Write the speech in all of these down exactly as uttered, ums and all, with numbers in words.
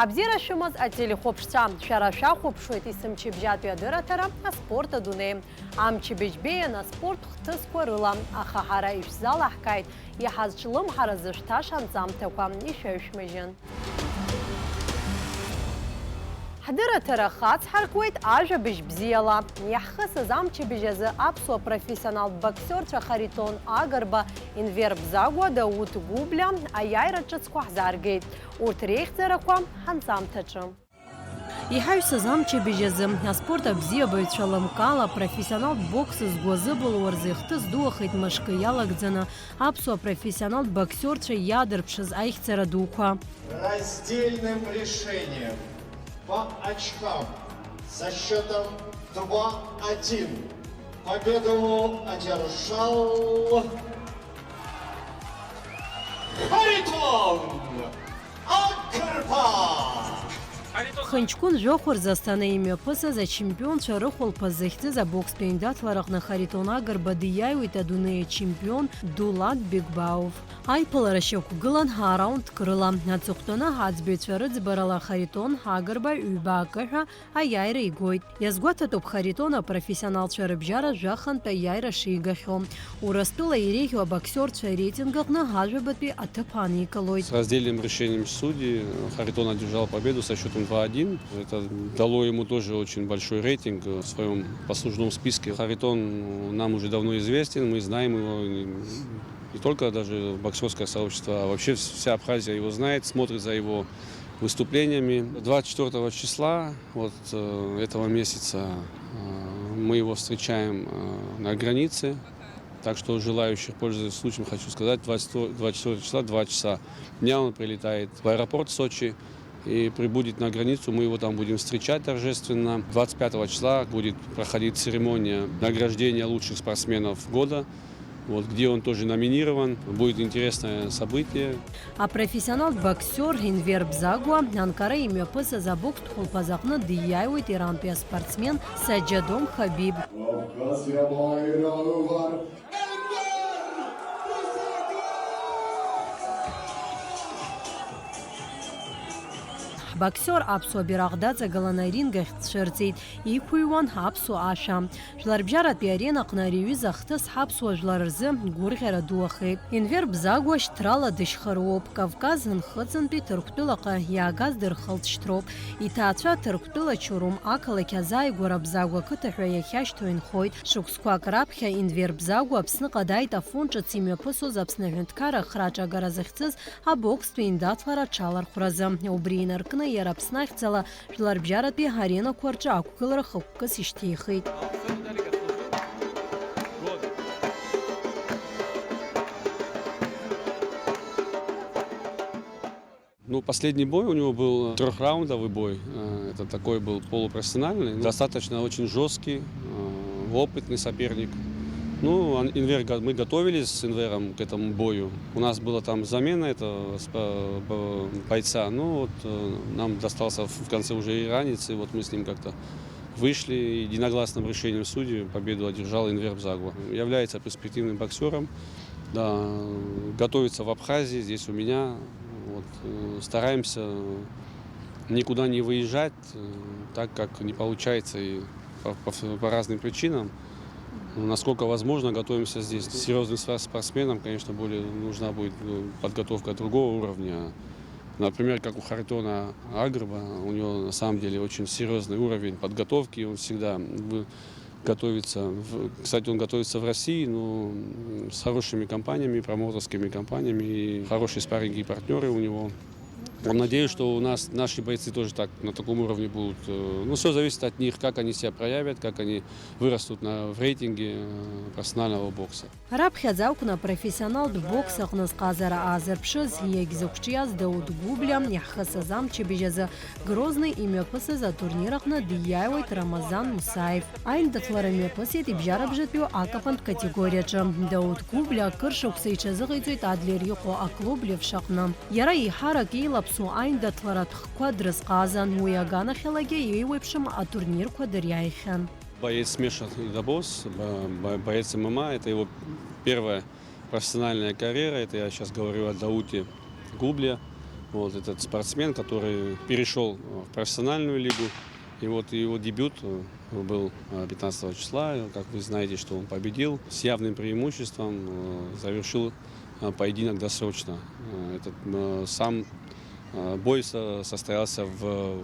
Абзиара шәымаз ателехәаԥшцәа, шәара шәахәаԥшуеит есымчыбжьатәи адырраҭара «Аспорт адунеи». Амчыбжь беиан аспорт хҭысқәа рыла, аха ҳара ишәзалаҳкааит иҳазҿлымҳаразы шәҭаша анҵамҭақәа, ишәаҩшәмыжьын. Ҳдырраҭара хацҳаркуеит ажәабжь бзиала. Иаҳхысыз амчыбжь азы аԥсуа профессионалтә боксиорцәа Харитон Агрба, Енвер Бзагәа, Дауҭ Гәыблиа аиааира ҿыцқәа ҳзааргеит. Урҭ реихьӡарақәа ҳанҵамҭаҿы. Иҳаҩсыз амчыбжь азы аспорт абзиабаҩцәа лымкаала апрофессионалтә бокс згәы азыбылуа рзы ихҭыс ду ахеит мышкы иалагӡаны аԥсуа профессионалтә боксиорцәа иаадырԥшыз аихьӡара дуқәа. Раздельным решением по очкам со счётом два один победу одержал Харитон Агрба! Хынҷкәын жәохә рзы Асҭана имҩаԥысыз ачемпионцәа рыхәылԥаз захьӡыз абокстә ҩеиндаҭлараҟны Харитон Агрба диааиуеит адунеи ачемпион Дулат Бекбаув. Аиԥылара шьақәгылан араундк рыла. Аҵыхәтәаны аӡбаҩцәа рыӡбарала Харитон Агрба ҩба акы ҳәа аиааира игоит. Иазгәаҭатәуп Харитон апрофессионалцәа рыбжьара жәахантә аиааира шигахьоу. Урыстәыла иреиӷьу абоксиорцәа реитинг аҟны ажәабатәи аҭыԥ ааникылоит. С раздельным решением судей Харитон одержал победу со счётом два один. Это дало ему тоже очень большой рейтинг в своём послужном списке. Харитон нам уже давно известен, мы знаем его не, не только даже боксёрское сообщество, а вообще вс-, вся Абхазия его знает, смотрит за его выступлениями. Двадцать четвёртого числа вот, э, этого месяца, э, мы его встречаем, э, на границе. Так что желающих, пользуясь случаем, хочу сказать, двадцать четвёртого числа, два часа дня он прилетает в аэропорт Сочи и прибудет на границу. Мы его там будем встречать торжественно. Двадцать пятого числа будет проходить церемония награждения лучших спортсменов года. Вот, где он тоже номинирован. Будет интересное событие. Апрофессионалтә боксиор Енвер Бзагәа Анкара имҩаԥысыз абокстә хәылԥаз аҟны диааиуеит ирантәи аспортсмен Саџьадом Хабиб. Кавказ иабаира ывар. Ҳбоксиор аԥсуа бираҟ даҵагыланы аринг ахь дцәырҵит, иқәыҩуан аԥсуа ашәа. Жәларбжьаратәи аренаҟны ари аҩыза ахҭыс ҳаԥсуа жәлар рзы гәырӷьара ду ахеит. Енвер Бзагәа шьҭрала дышьхыруоуп, Кавказ Нхыҵынтәи Ҭырқәтәылаҟа иаагаз дырхылҵшьҭроуп. Иҭаацәа Ҭырқәтәыла Чурум ақалақь азааигәара Бзагәа ақыҭа ҳәа иахьашьҭоу инхоит. Шықәсқәак раԥхьа Енвер Бзагәа Аԥсныҟа дааит Афон ҿыц имҩаԥысуаз Аԥсны аҳәынҭқарра ахраҿы агара захьӡыз абокстә еиндаҭлара аҽалархәразы. Убри инаркны иара Аԥсны ахьӡала Жәларбжьаратәи аренақәа рҿы ақәгылара хықәкыс ишьҭихит. Ну, последний бой у него был трёхраундовый бой. Э, это такой был полупрофессиональный, достаточно очень жёсткий, э, опытный соперник. Ну, ан-, Инвер го-, мы готовились с Инвером к этому бою. У нас была там замена этого спо-, бо-, бойца. Ну, вот, э, нам достался в, в конце уже и ранец, и вот мы с ним как-то вышли. Единогласным решением судей победу одержал Инвер Бзагва. Является перспективным боксёром, да, готовится в Абхазии, здесь у меня. Вот, э, стараемся никуда не выезжать, э, так как не получается и по, по, по разным причинам. Но насколько возможно, готовимся здесь. Серьёзным спор-, спортсменам, конечно, более нужна будет, э, подготовка другого уровня. Например, как у Харитона Агрба, у него на самом деле очень серьёзный уровень подготовки, он всегда вы-, готовится, в-, кстати, он готовится в России, но, м, с хорошими компаниями, промоутерскими компаниями, и хорошие спарринги и партнёры у него. Вот надеюсь, что у нас наши бойцы тоже так, на таком уровне будут. Э, ну, всё зависит от них, как они себя проявят, как они вырастут на, в рейтинге, э, профессионального бокса. Раԥхьаӡа акәны апрофессионалтә бокс аҟны зҟазара аазырԥшыз, иагьзықәҿиаз Дауҭ Гәыблиа иаҳхысыз амчыбжь азы Грозный имҩаԥысыз атурнир аҟны диааиуеит Рамазан Мусаев. Аиндаҭлара мҩаԥысит ибжьарабжатәиу акапантә категориаҿы. Дауҭ Гәыблиа акыр шықәса иҽазыҟаиҵоит Адлер иҟоу аклуб Левш аҟны. Иара еиҳарак еилаԥсоу аиндаҭларатә хкқәа дрызҟазан, уи аганахьалагьы еиуеиԥшым атурнирқәа дыриааихьан. Боец смешанных единоборств, бо-, бо-, боец М М А, это его первая профессиональная карьера, это я сейчас говорю о Дауте Губле. Вот этот спортсмен, который перешёл, э, в профессиональную лигу, и вот его дебют, э, был, э, пятнадцатого числа. И как вы знаете, что он победил с явным преимуществом, э, завершил, э, поединок досрочно. Э, этот, э, сам, э, бой со-, состоялся в, в,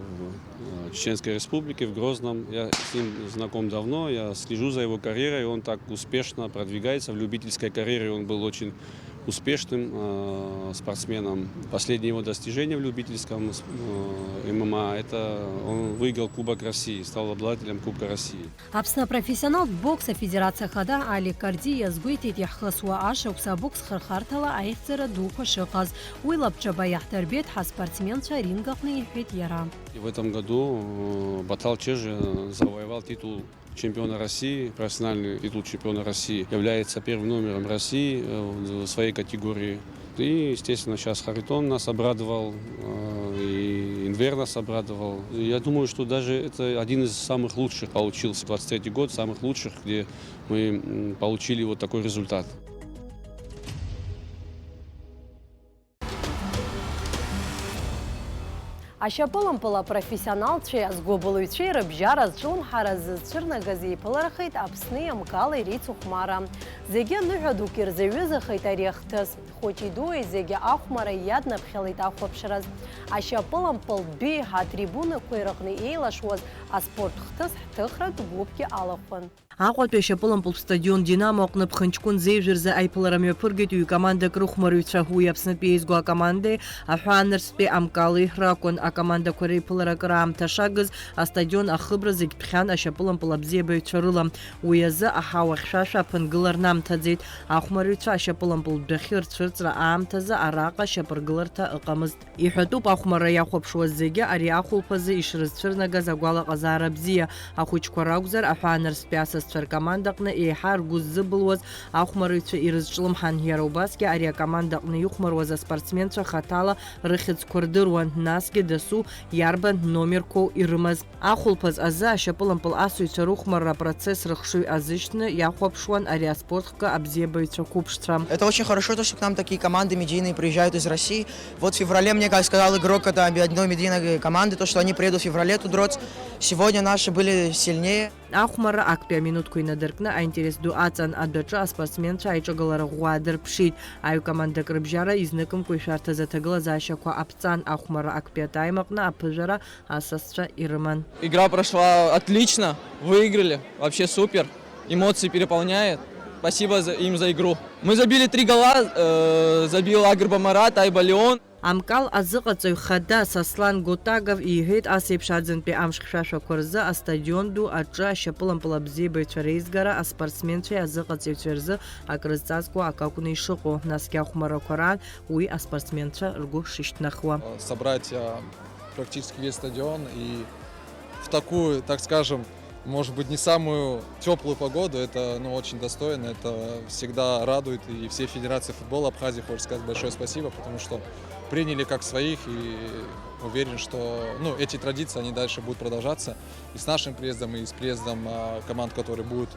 э, Чеченской Республике, в Грозном. Я с ним знаком давно, я слежу за его карьерой, он так успешно продвигается в любительской карьере, он был очень успешным, э, спортсменом. Последние его достижения в любительском с-, э, ММА, это он выиграл Кубок России, стал обладателем Кубка России. Аԥсны апрофессионалтә бокс афедерациа ахада Алик Карди иазгәеиҭеит иаҳхысуа ашықәс абокс хырхарҭала аихьӡара дуқәа шыҟаз. Уи лабҿаба иаҳдырбеит ҳаспортсменцәа аринг аҟны, иҳәеит иара. И в этом году, э, Батал Чежи, э, завоевал титул чемпиона России, профессиональный титул чемпиона России, является первым номером России, э, в своей категории. И, естественно, сейчас Харитон нас обрадовал, э, и Инвер нас обрадовал. Я думаю, что даже это один из самых лучших получился двадцать третий год, самых лучших, где мы, м, получили вот такой результат. Ашьапылампыл апрофессионалцәеи азгәыбылҩцәеи рыбжьара зҿлымҳара зызцәырнагаз еиԥыларахеит Аԥсни Амкали реицыхәмара. Зегьы ныҳәа дук ирзаҩызахеит ари ахҭыс. Хәыҷи дуи зегьы ахәмара иаднаԥхьалеит ахәаԥшраз. Ашьапылампылтәи атрибунақәеи рыҟны еилашуаз аспорт хҭыс ҳҭыхратә гәыԥгьы алахәын. Аҟәатәи ашьапылампылтә стадион Динамо аҟны ԥхынҷкәын зеижә рзы аиԥылара мҩаԥыргеит ҩ-командак рыхәмарыҩцәа. Уи Аԥснытәи еизго акомандеи аҳәаанырцәтәи Амкали ракәын. Акомандақәа реиԥылара акыр аамҭа шагыз, астадион ахыбра зегь ԥхьан ашьапылампыл абзиабаҩцәа рыла. Уи азы аҳауа хьшәашәа аԥынгылара намҭаӡеит. Ахәмарыҩцәа ашьапылампылтә дәахьы рцәырҵра аамҭазы араҟа шьапыргыларҭа ыҟамызт. Иҳәатәуп, ахәмарра иахәаԥшуаз зегьы ари ахәылԥазы ишрызцәырнагаз агәалаҟазаара бзиа. Ахәыҷқәа ракәзар, аҳәаанырцәтәи асасцәа ркомандаҟны еиҳа ргәы ззыбылуаз ахәмарыҩцәа ирызҿлымҳан. Иара убасгьы ари акомандаҟны ихәмаруаз аспортсменцәа хаҭала рыхьӡқәа рдыруан, насгьы дасу иарбан номерқәоу ирымаз. Ахәылԥаз азы ашьапылампыл асыҩцәа рыхәмарра апроцесс рыхшыҩ азышьҭны иахәаԥшуан ари аспорт хкы абзиабаҩцәа қәыԥшцәа. Это очень хорошо, то, что к нам такие команды медийные приезжают из России. Вот в феврале мне, как сказал игрок, это одной медийной команды, то, что они приедут в феврале, Тудроц. Сегодня наши были сильнее. Ахәмарра актәи аминуҭқәа инадыркны аинтерес ду аҵан адәаҿы аспортсменцәа аиҿагылара ӷәӷәа аадырԥшит. Аҩ командак рыбжьара изныкымкәа ишәарҭаз аҭагылазаашьақәа аԥҵан. Ахәмарра актәи атайм аҟны аԥыжәара асасцәа ирыман. Игра прошла отлично, выиграли, вообще супер, эмоции переполняет. Спасибо за, им за игру. Мы забили три гола, э, забил Агрба Марат, Айба Леон. Амкал азыҟаҵаҩ хада Сослан Готагов иҳәеит, ас еиԥш аӡынтәи амш хьшәашәақәа рзы астадион ду аҿы ашьапылампыл абзиабаҩцәа реизгара аспортсменцәеи азыҟаҵаҩцәеи рзы акрызҵазкуа акы акәны ишыҟоу, насгьы ахәмаррақәа раан уи аспортсменцәа ргәы шышьҭнахуа. Собрать, а, практически весь стадион и в такую, так скажем, может быть, не самую тёплую погоду, это, ну, очень достойно, это всегда радует, и всей Федерации футбола Абхазии хочется сказать большое спасибо, потому что приняли как своих, и уверен, что, ну, эти традиции, они дальше будут продолжаться, и с нашим приездом, и с приездом, а, команд, которые будут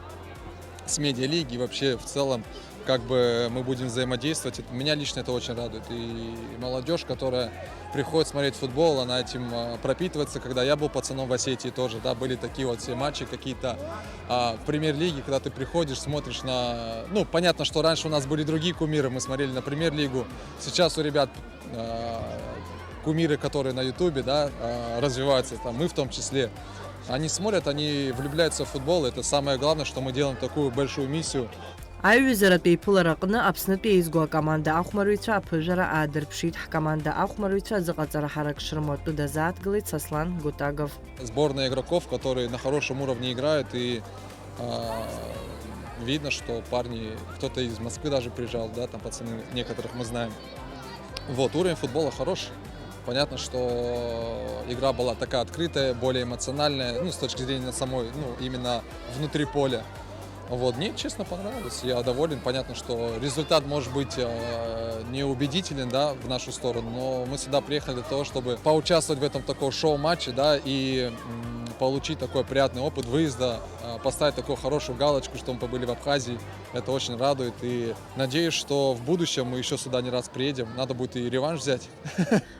с медиалиги, и вообще в целом, как бы мы будем взаимодействовать. Это, меня лично это очень радует. И молодёжь, которая приходит смотреть футбол, она этим, а, пропитывается. Когда я был пацаном в Осетии тоже, да, были такие вот все матчи какие-то, а, в премьер-лиге, когда ты приходишь, смотришь на, ну, понятно, что раньше у нас были другие кумиры, мы смотрели на премьер-лигу. Сейчас у ребят, а, кумиры, которые на Ютубе, да, а, развиваются, там, мы в том числе, они смотрят, они влюбляются в футбол. Это самое главное, что мы делаем такую большую миссию. Аиҩызаратә еиԥылара аҟны Аԥснытәи еизго акоманда ахәмарыҩцәа аԥыжәара аадырԥшит. Ҳкоманда ахәмарыҩцәа азыҟаҵара ҳарак шрымоу атәы дазааҭгылеит Сослан Готагов. Сборная игроков, которые на хорошем уровне играют, и, а, видно, что парни, кто-то из Москвы даже приезжал, да, там пацаны, некоторых мы знаем. Вот, уровень футбола хорош. Понятно, что игра была такая открытая, более эмоциональная, ну, с точки зрения самой, ну, именно внутри поля. Вот, мне, честно, понравилось. Я доволен. Понятно, что результат может быть, э, неубедителен, да, в нашу сторону, но мы сюда приехали для того, чтобы поучаствовать в этом таком шоу-матче, да, и, м, Получить такой приятный опыт выезда, а, поставить такую хорошую галочку, что мы побыли в Абхазии, это очень радует. И надеюсь, что в будущем мы еще сюда не раз приедем. Надо будет и реванш взять.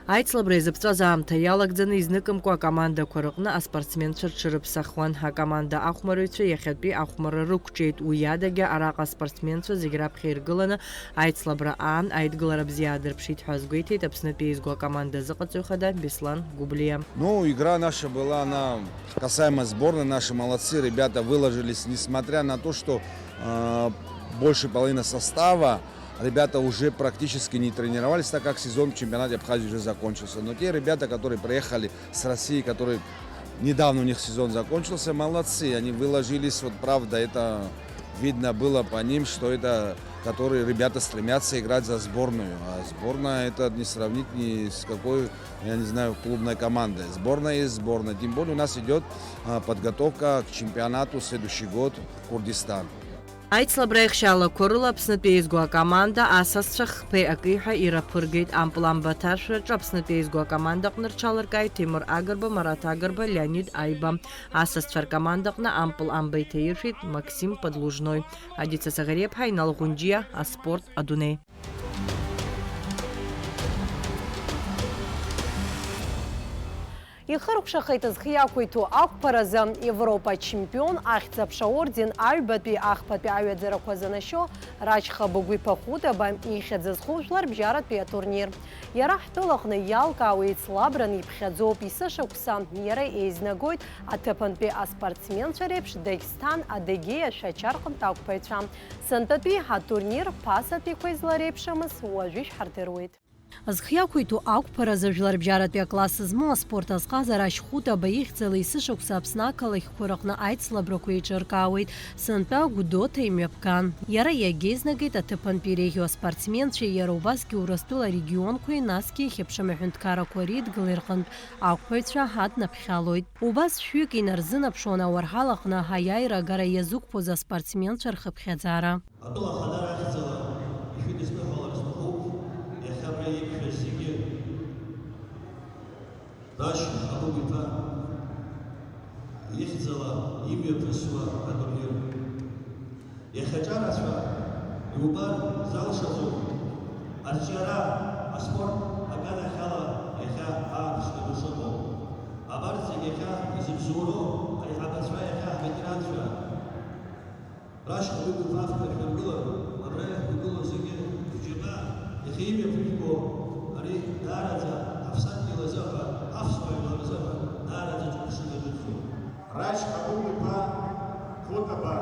Аицлабра изыԥҵәаз аамҭа иалагӡаны изныкымкәа акомандақәа рыҟны аспортсменцәа рҽырыԥсахуан. Акоманда ахәмарыҩцәа иахьатәи ахәмарра рықәҿиеит. Уи адагьы араҟа аспортсменцәа зегь раԥхьа иргыланы аицлабра аан аидгылара бзиа аадырԥшит ҳәа азгәеиҭеит Аԥснытәи еизго акоманда азыҟаҵаҩ хада Беслан Гәыблиа. Ну, игра наша была, она касаемо сборной, наши молодцы, ребята выложились, несмотря на то, что, э, больше половины состава, ребята уже практически не тренировались, так как сезон в чемпионате Абхазии уже закончился. Но те ребята, которые приехали с России, которые недавно у них сезон закончился, молодцы, они выложились, вот правда, это видно было по ним, что это, которые ребята стремятся играть за сборную. А сборная это не сравнить ни с какой, я не знаю, клубной командой. Сборная есть сборная. Тем более у нас идет, а, подготовка к чемпионату следующий год, Курдистан. Аицлабра аихшьаалақәа рыла Аԥснытәи еизго акоманда асасцәа хԥеи акеи ҳәа ираԥыргеит. Ампыл-амба аҭаршәраҿы Аԥснытәи еизго акомандаҟны рҽалыркааит Ҭемыр Агрба, Мараҭ Агрба, Леонид Аиба. Асасцәа ркомандаҟны ампыл-амба иҭаиршәит Максим Подлужной. Адица Саӷариаԥҳа, Инал Ӷәынџьиа, аспорт адунеи. Ихыркәшахеит зхы иақәиҭу ақәԥаразы Европа ачемпион, ахьӡ-аԥша орден, аҩбатәи, ахԥатәи аҩаӡарақәа занашьо Рашь Хабыгә-иԥа Хәытаба ихьӡ зху жәларбжьаратәи атурнир. Иара ҳтәылаҟны иалкаау еицлабран иԥхьаӡоуп, есышықәса иара еизнагоит аҭыԥантәи аспортсменцәа реиԥш Дагьсҭан, Адыгеиа, Шәача рҟынтә ақәԥаҩцәа. Сынтәатәи атурнир ԥасатәиқәа излареиԥшымыз уажәы ишәҳардыруеит. Зхы иақәиҭу ақәԥаразы жәларбжьаратәи акласс змоу аспорт азҟаза Рашь Хәытаба ихьӡала есышықәса Аԥсны ақалақьқәа рыҟны аицлабрақәа еиҿыркаауеит. Сынтәа Гәдоуҭа имҩаԥган. Иара иагьеизнагеит аҭыԥантәи иреиӷьу аспортсменцәеи, иара убасгьы Урыстәыла арегионқәеи, насгьы ихьыԥшым аҳәынҭқаррақәа реидгылеи рҟынтә ақәԥаҩцәа аднаԥхьалоит. Убас шәҩык инарзынаԥшуан ауарҳал аҟны аиааира агара иазықәԥоз аспортсменцәа рхыԥхьаӡара. Атәыла ахада рахьӡала ишәыдысныҳәалар сҭахуп иахьа абра иқәшәаз зегьы. Рашь Хабыгә-иԥа ихьӡала имҩаԥысуа атурнир. Иахьа аҿарацәа иубар залшаӡом. Арҿиара, аспорт аганахьала иахьа ааԥшра ду шыҟоу. Абарҭ зегь иахьа изыбзоуроу аиҳабацәа, иахьа ҳветеранцәа. Рашь Хабыгә-иԥа аԥхьа шәыргылан, абра иаҳдагылоу зегьы шәџьабаа, иахьа имҩаԥыжәго ари даараӡа ҳаԥсадгьыл азыҳәа, ҳаԥсуа жәлар рзыҳәа даараӡа ҿырԥшыга дуӡӡоуп. Рашь Хабыгә-иԥа Хәытаба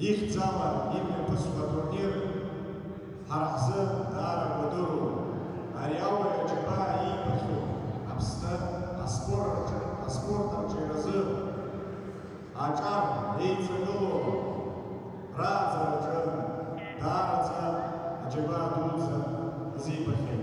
ихьӡала имҩаԥысуа атурнир ҳара ҳзы даара гәадыроуп. Ари ауаҩ аџьабаа иибахьоу Аԥсны аспорт аҿы, аспорт арҿиаразы аҿар еиҵагылоу рааӡараҿы даараӡа аџьабаа дуӡӡа азибахьеит.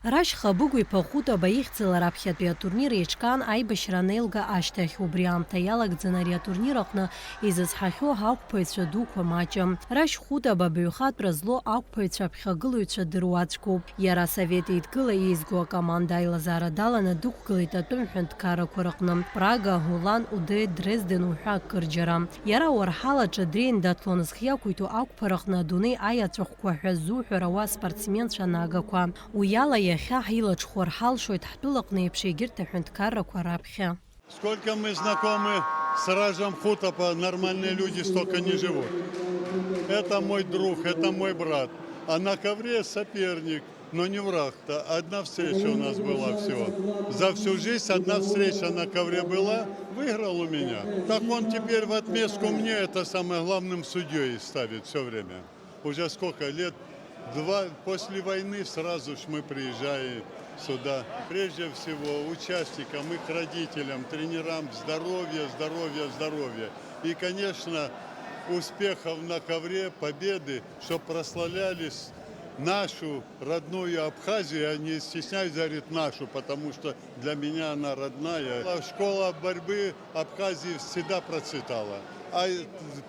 Рашь Хабыгә-иԥа Хәытаба ихьӡала раԥхьатәи атурнир еиҿкаан аибашьра анеилга ашьҭахь. Убри аамҭа иалагӡаны ари атурнир аҟны изызҳахьоу ҳақәԥаҩцәа дуқәа маҷым. Рашь Хәытаба баҩхатәра злоу ақәԥаҩцәа аԥхьагылаҩцәа дыруаӡәкуп. Иара Асовет Еидгыла еизго акоманда аилазаара даланы дықәгылеит атәым ҳәынҭқаррақәа рыҟны, Прага, Улан-Удэ, Дрезден уҳәа акырџьара. Иара ауарҳал аҿы дреин даҭлон зхы иақәиҭу ақәԥараҟны адунеи аиаҵәахәқәа ҳәа ззуҳәар ауа аспортсменцәа нагақәа. Уи ала иахьа ҳилаҽхәар ҳалшоит ҳтәылаҟны еиԥш егьырҭ аҳәынҭқаррақәа раԥхьа. Сколько мы знакомы с Ражем Хутопа, нормальные люди столько не живут. Это мой друг, это мой брат. А на ковре соперник, но не враг-то. Одна встреча у нас была всего. За всю жизнь одна встреча на ковре была, выиграл у меня. Так он теперь в отместку мне это самое главным судьей ставит всё время. Уже сколько лет? Два, после войны сразу ж мы приезжаем сюда. Прежде всего, участникам, их родителям, тренерам здоровья, здоровья, здоровья. И, конечно, успехов на ковре, победы, чтоб прославлялись нашу родную Абхазию, я не стесняюсь говорить нашу, потому что для меня она родная. Школа борьбы Абхазии всегда процветала, а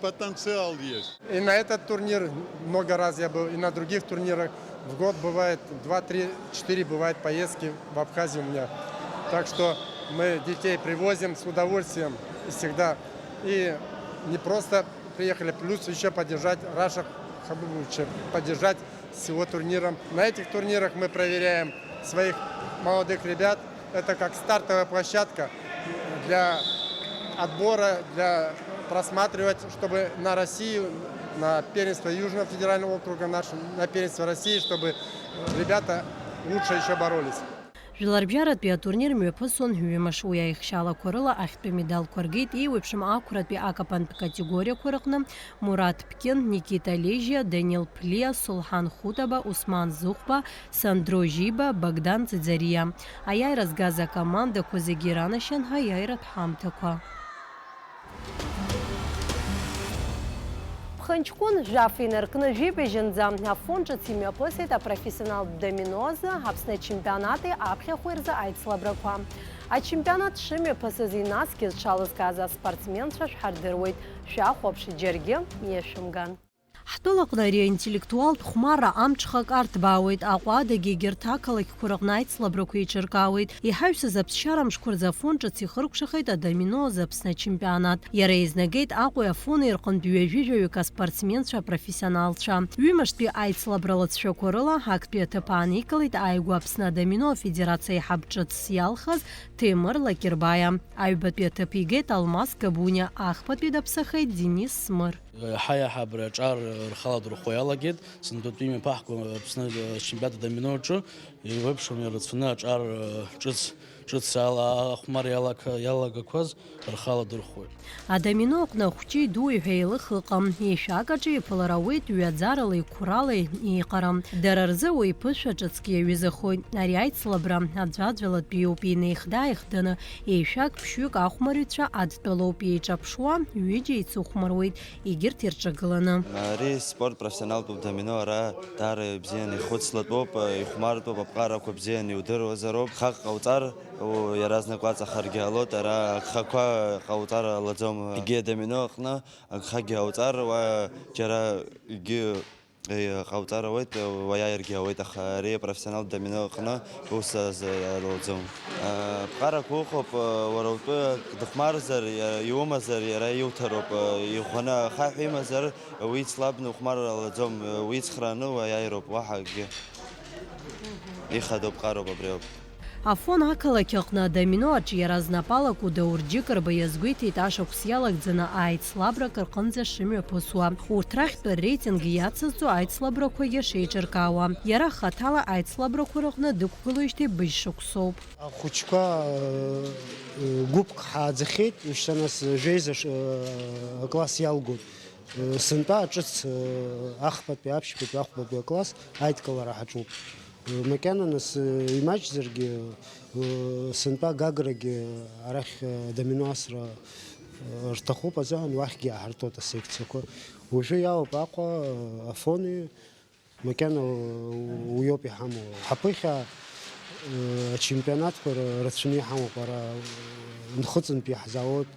потенциал есть. И на этот турнир много раз я был, и на других турнирах. В год бывает два, три, четыре бывает поездки в Абхазию у меня. Так что Мы детей привозим с удовольствием и всегда. И не просто приехали, плюс еще поддержать Раша Хабибовича, поддержать с его турниром. На этих турнирах мы проверяем своих молодых ребят. Это как стартовая площадка для отбора, для просматривать, чтобы на Россию, на первенство Южного федерального округа, наш, на первенство России, чтобы ребята лучше еще боролись. Жәларбжьаратәи атурнир мҩаԥысон ҩымш, уи аихшьалақәа рыла ахьтәы медалқәа ргеит еиуеиԥшым ақәратәи акапантә категориақәа рыҟны Мурат Ԥкьын, Никита Лежьиа, Данил Ԥлиа, Сулҳан Хутаба, Усман Зухба, Сандро Жиба, Богдан Ӡаӡариа. Аиааира згаз акомандақәа зегьы иранашьан ҳаиааиратә ҳамҭақәа. Ԥхынҷкәын жәаф инаркны жәибжьынӡа Афон ҿыц имҩаԥысит апрофессионалтә домино азы Аԥсны ачемпионати аԥхьахәи рзы аицлабрақәа. Ачемпионат шымҩаԥысыз инацгьы зҽалызкааз аспортсменцәа шәҳардыруеит, шәахәаԥш, џьаргьы иашәымган. Ҳтәылаҟны ари аинтеллектуалтә хәмарра амҽхак арҭбаауеит, Аҟәа адагьы егьырҭ ақалақьқәа рыҟны аицлабрақәа еиҿыркаауеит. Иҳаҩсыз аԥсшьара мшқәа рзы Афон ҿыц ихыркәшахеит адомино азы Аԥсны ачемпионат. Иара еизнагеит Аҟәеи Афони рҟынтә ҩажәи жәаҩык аспортсменцәа апрофессионалцәа. Ҩымаштәи аицлабра лыҵшәақәа рыла актәи аҭыԥ ааникылеит ааигәа Аԥсны адомино афедерациа аиҳаб ҿыцс иалхыз Ҭемыр Лакербаиа. Аҩбатәи аҭыԥ игеит Алмас Габуниа, ахԥатәи даԥсахеит Денис Смыр. Иаҳа-иаҳа абри аҿар рхала дырхәо иалагеит. Сынтәатәи имҩаԥаҳго Аԥсны ачемпионат адомино аҿы еиуеиԥшым ирацәаны аҿар ҿыц, ҿыц ала ахәмар иалака-, иалагақәаз рхала дырхәоит. Адомино аҟны ахәҷы идуи ҳәа еилых ыҟам. Еишәак аҿы иԥылара ауеит ҩаӡаралеи қәралеи еиҟара. Дара рзы уи ԥышәа ҿыцк иаҩызахоит. Ари аицлабра аӡәаӡәалатәиуп, инеихда-ааихданы, еишәак-ԥшьҩык ахәмарҩцәа адтәалоуп еиҿаԥшуа, ҩыџьа еицыхәмаруеит, егьырҭ ирҿагыланы. Ари спорт профессионалтәуп, домино ара даара ибзианы ихәыцлатәуп, ихәмартәуп, аԥҟарақәа бзианы иудыруазароуп. Гхак ҟауҵар, у, иаразнак уаҵахаргьы ҟалоит, ара агхақәа ҟауҵар ҟалаӡом. Егьи адомино аҟны агхагьы ҟауҵар, уа џьара егьи Еи, ҟауҵар ауеит, уаиааиргьы ауеит, аха ари апрофессионалтә домино аҟны ус азы иҟалаӡом. Аԥҟарақәа ыҟоуп, уара утәы дыхәмарзар, иара иумазар, иара иуҭароуп, иӷәӷәаны ахаҳә имазар, уи ицлабны ухәмарыр ҟалаӡом, уи ицхрааны уаиааироуп, уаҳа акгьы. Ихадоу ԥҟароуп, абри ауп. Афон ақалақь аҟны адомино аҿиара знапала Кәыдоу Рџьыкырба иазгәеиҭеит ашықәс иалагӡаны аицлабрак рҟынӡа шымҩаԥысуа, урҭ рахьтә реитинг иацызҵо аицлабрақәагьы шеиҿыркаауа. Иара хаҭала аицлабрақәа рыҟны дықәгылоижьҭеи быжь шықәсоуп. Ахәыҷқәа, э, гәыԥк ҳааӡахьеит, ушьҭа нас жәеиза ш-, э, класс иалгоит. Сынтәа ҿыц, ахԥатәи, аԥшьбатәи, ахәбатәи акласс аидкылара ҳаҿуп. Макьана нас имаҷзаргьы, сынтәа Гаграгьы арахь домино асра рҭахуп азыҳәан уахьгьы иааҳартуеит асекциақәа. Уажәы иалоуп Аҟәа, Афони, Макьана уиоуп иҳамоу. Ҳаԥыхьа, э, ачемпионатқәа р-, рацәаны иҳамоуп. Ара, э, Нхыҵынтәи ҳзаауеит,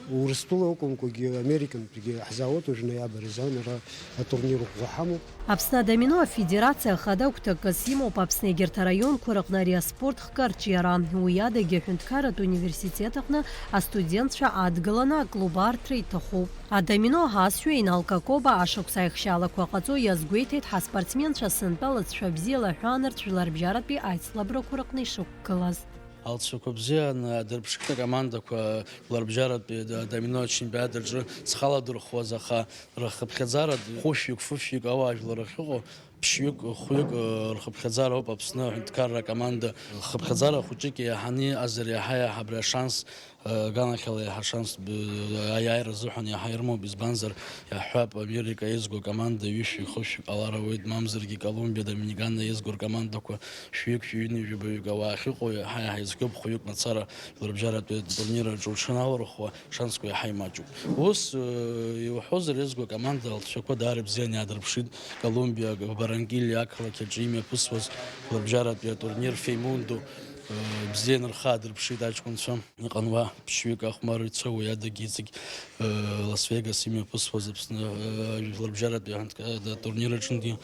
Урыстәыла акәымкәагьы, Американтәигьы ҳзаауеит уажә ноиабр азы, ара атурнир ӷәӷәа ҳамоуп. Аԥсны адомино афедерациа ахада гәҭакыс имоуп Аԥсны егьырҭ араионқәа рыҟны ари аспорт хкы арҿиара. Уи адагьы аҳәынҭқарратә университет аҟны астудентцәа адгыланы аклуб аарҭра иҭахуп. Адомино ҳазшәа Инал Какоба ашықәс аихшьалақәа ҟаҵо иазгәеиҭеит ҳаспортсменцәа сынтәа лыҵшәа бзиала аҳәаанырцә жәларбжьаратәи аицлабрақәа рыҟны ишықәгылаз. Алҵшәақәа бзианы адырԥшит акомандақәа жәларбжьаратәи адомино ачемпионат аҿы зхаладырхәуаз, аха рхыԥхьаӡара хәышәҩык, фышәҩык ауаажәлар ахьыҟоу, ԥшьҩык, хәҩык, э, рхыԥхьаӡара ауп Аԥсны аҳәынҭқарра акоманда. Рхыԥхьаӡара хәыҷык еиҳаны иҟазар, иаҳа-иаҳа абри ашанс, э, аганахьала иаҳа шанс, э, аиааира азыҳәан иаҳа ирымоуп, избанзар, иаҳҳәап, Америка иазго акоманда ҩышәҩык, хышәҩык ҟалар ауеит, мамзаргьы Колумбиа, Доминикана иазго ркомандақәа шәҩык, шәҩыни жәабаҩык ауаа ахьыҟоу, иаҳа-иаҳа изқьуп хәҩык мацара жәларбжьаратәи атурнир аҿы уҽаналархәуа, шансқәа иаҳа имаҷуп. Ус, э, иуҳәозар, иазго акоманда алҵшәақәа даара ибзианы иаадырԥшит. Колумбиа, Барранкильа ақалақь аҿы имҩаԥысуаз жәларбжьаратәи атурнир Феймундо, э, бзианы рхы аадырԥшит аҷкәынцәа. Иҟан уа ԥшьҩык ахәмарыҩцәа, уи адагьы иҵегь, э, Лас-Вегас имҩаԥысуаз Аԥсны, э, жәларбжьаратәи аҳәынҭқарратә турнир аҿынгьы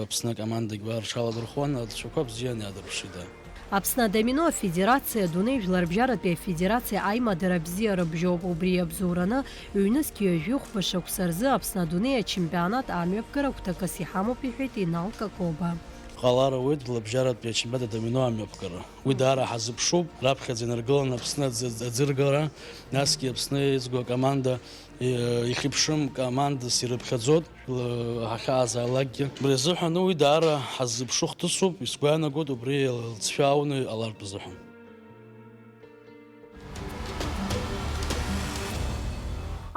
Аԥсны акомандагь уа рҽаладырхәуан, алҵшәақәа бзианы иаадырԥшит, да. Аԥсны адомино афедерациа, адунеи жәларбжьаратәи афедерациа аимадара бзиа рыбжьоуп. Убри иабзоураны, ҩнызқь ҩажәи хәба шықәса рзы Аԥсны адунеи ачемпионат амҩаԥгара гәҭакыс иҳамоуп, иҳәеит Инал Какоба. Ҟалар ауеит жәларбжьаратәи ачемпионат адомино амҩаԥгара. Уи даара ҳазыԥшуп, раԥхьаӡа инаргыланы Аԥсны аӡы-, аӡыргара, насгьы Аԥсны еизго акоманда, э, ихьыԥшым командас ирыԥхьаӡоит, л-, ҳахьаазаалакгьы. Убри азыҳәан уи даара ҳаззыԥшу хҭысуп, исгәаанагоит убри лҵшәа ауны иҟалартә азыҳәан.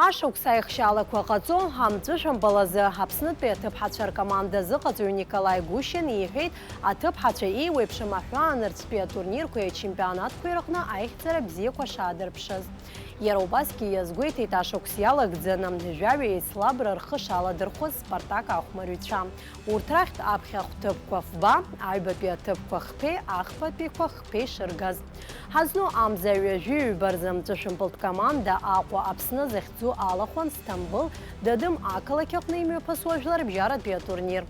Ашықәс аихшьаалақәа ҟаҵо, амҵәышәымпыл азы Аԥснытәи аҭыԥҳацәа ркоманда азыҟаҵаҩ Николаи Гушин иҳәеит, аҭыԥҳацәа еиуеиԥшым аҳәаанырцәтәи атурнирқәеи ачемпионатқәеи рҟны аихьӡара бзиақәа шаадырԥшыз. Иара убасгьы иазгәеиҭеит, ашықәс иалагӡаны жәаҩа еицлабра рхы шаладырхәыз Спартак ахәмарҩцәа. Урҭ рахьтә аԥхьа ахәҭыԥқәа фба, аҩбатәи аҭыԥқәа хԥеи ахԥатәиқәа хԥеи шыргаз. Ҳазну амза ҩажәи ҩба рзы амҵәышәымпылтә команда Аҟәа Аԥсны захьӡу алахәын Сҭамбыл Дадым ақалақь аҟны имҩаԥысуа жәларбжьаратәи атурнир.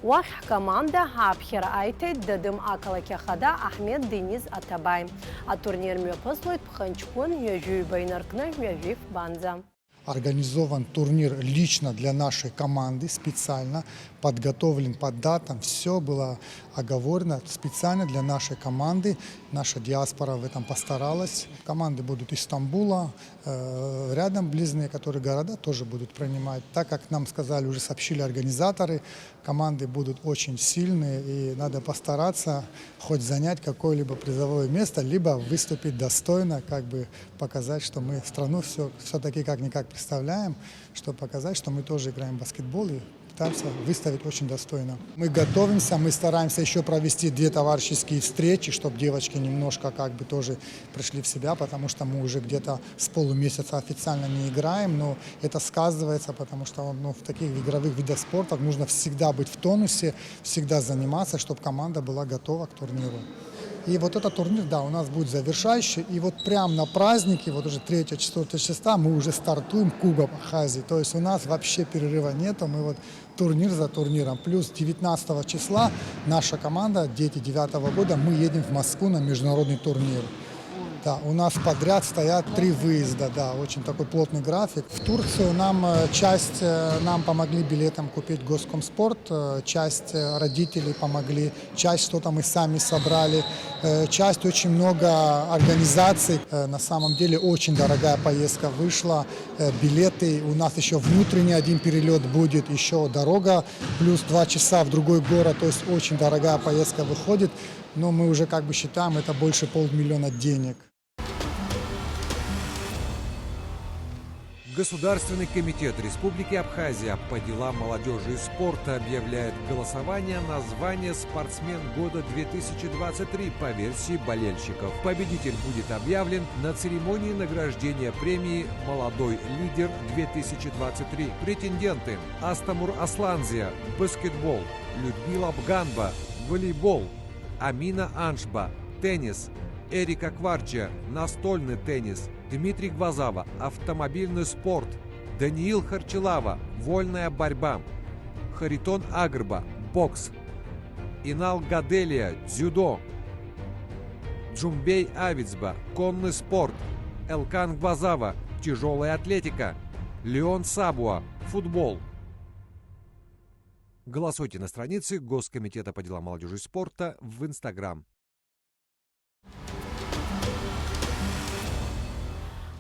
Уахь ҳкоманда аԥхьара аиҭеит Дадым ақалақь ахада Аҳмед Дениз Аҭабаи. Атурнир мҩаԥыслоит ԥхынҷкәын ҩажәи ҩба инаркны ҩажәи фбанӡа. Организован турнир лично для нашей команды, специально подготовлен по датам, всё было оговорено специально для нашей команды. Наша диаспора в этом постаралась. Команды будут из Стамбула, э, рядом ближние, которые города тоже будут принимать. Так как нам сказали, уже сообщили организаторы, команды будут очень сильные, и надо постараться хоть занять какое-либо призовое место, либо выступить достойно, как бы показать, что мы страну всё, всё-таки как-никак представляем, чтобы показать, что мы тоже играем в баскетбол и пытаемся выставить очень достойно. Мы готовимся, мы стараемся ещё провести две товарищеские встречи, чтоб девочки немножко как бы тоже пришли в себя, потому что мы уже где-то с полумесяца официально не играем, но это сказывается, потому что, ну, в таких игровых видах спорта нужно всегда быть в тонусе, всегда заниматься, чтоб команда была готова к турниру. И вот этот турнир, да, у нас будет завершающий. И вот прям на празднике, вот уже третьего, четвёртого числа, мы уже стартуем Кубок Абхазии. То есть у нас вообще перерыва нету. Мы вот турнир за турниром. Плюс девятнадцатого числа наша команда, дети девятого года, мы едем в Москву на международный турнир. Да, у нас подряд стоят три выезда, да, очень такой плотный график. В Турцию нам, э, часть, э, нам помогли билетом купить Госкомспорт, э, часть, э, родители помогли, часть что-то мы сами собрали, э, часть очень много организаций. Э, на самом деле очень дорогая поездка вышла, э, билеты, у нас ещё внутренний один перелёт будет, ещё дорога, плюс два часа в другой город, то есть очень дорогая поездка выходит, но мы уже как бы считаем, это больше полмиллиона денег. Государственный комитет Республики Абхазия по делам молодежи и спорта объявляет голосование на звание «Спортсмен года две тысячи двадцать три» по версии болельщиков. Победитель будет объявлен на церемонии награждения премии «Молодой лидер две тысячи двадцать три». Претенденты: Астамур Асланзия, баскетбол, Людмила Бганба, волейбол, Амина Аншба, теннис, Эрика Кварча, настольный теннис, Дмитрий Гвазава, автомобильный спорт, Даниил Харчилава, вольная борьба, Харитон Агрба, бокс, Инал Гаделия, дзюдо, Джумбей Авицба, конный спорт, Элкан Гвазава, тяжелая атлетика, Леон Сабуа, футбол. Голосуйте на странице Госкомитета по делам молодежи и спорта в Instagram.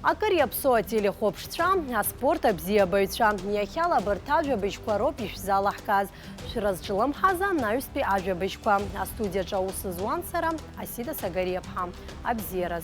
Акыр иаԥсоу ателехәаԥшцәа, аспорт абзиабаҩцәа, иахьала абарҭ ажәабжьқәа роуп ишәзалаҳкааз. Шәрызҿлымҳаз анаҩстәи ажәабжьқәа. Астудиаҿы аус зуан сара, Асида Сагариаԥҳа. Абзиараз.